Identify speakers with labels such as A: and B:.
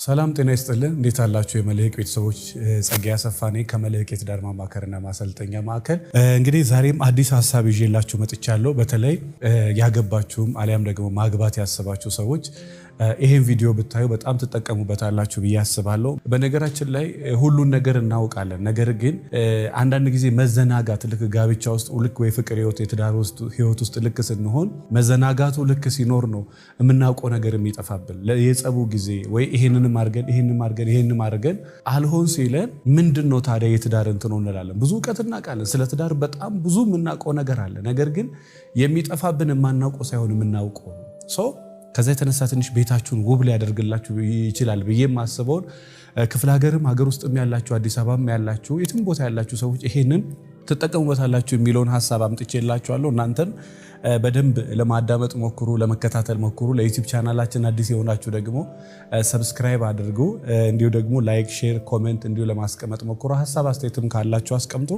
A: ሰላም ጤና ይስጥልን። እንዴት አላችሁ? የመልህቅ ቤተሰቦች፣ ጸጋዬ አሰፋ ነኝ ከመልህቅ የትዳር ማማከርና ማሰልጠኛ ማዕከል። እንግዲህ ዛሬም አዲስ ሀሳብ ይዤላችሁ መጥቻለሁ። በተለይ ያገባችሁም አሊያም ደግሞ ማግባት ያሰባችሁ ሰዎች ይሄን ቪዲዮ ብታዩ በጣም ትጠቀሙበታላችሁ ብዬ አስባለሁ። በነገራችን ላይ ሁሉን ነገር እናውቃለን። ነገር ግን አንዳንድ ጊዜ መዘናጋት ልክ ጋብቻ ውስጥ ልክ ወይ ፍቅር ህይወት የትዳር ውስጥ ህይወት ውስጥ ልክ ስንሆን መዘናጋቱ ልክ ሲኖር ነው የምናውቀው ነገር የሚጠፋብን። የጸቡ ጊዜ ወይ ይሄንንም አድርገን ይሄንንም አድርገን ይሄንንም አድርገን አልሆን ሲለን ምንድን ነው ታዲያ የትዳር እንትኑ እንላለን። ብዙ እውቀት እናውቃለን። ስለ ትዳር በጣም ብዙ የምናውቀው ነገር አለ። ነገር ግን የሚጠፋብን የማናውቀው ሳይሆን የምናውቀው ነው። ከዛ የተነሳ ትንሽ ቤታችሁን ውብ ሊያደርግላችሁ ይችላል ብዬ የማስበውን ክፍለ ሀገርም ሀገር ውስጥም ያላችሁ፣ አዲስ አበባም ያላችሁ፣ የትም ቦታ ያላችሁ ሰዎች ይሄንን ትጠቀሙበታላችሁ የሚለውን ሀሳብ አምጥቼላችኋለሁ። እናንተም በደንብ ለማዳመጥ ሞክሩ፣ ለመከታተል ሞክሩ። ለ YouTube ቻናላችን አዲስ የሆናችሁ ደግሞ subscribe አድርጉ። እንዲሁ ደግሞ like፣ share፣ comment እንዲሁ ለማስቀመጥ ሞክሩ። ሀሳብ አስተያየትም ካላችሁ አስቀምጡ።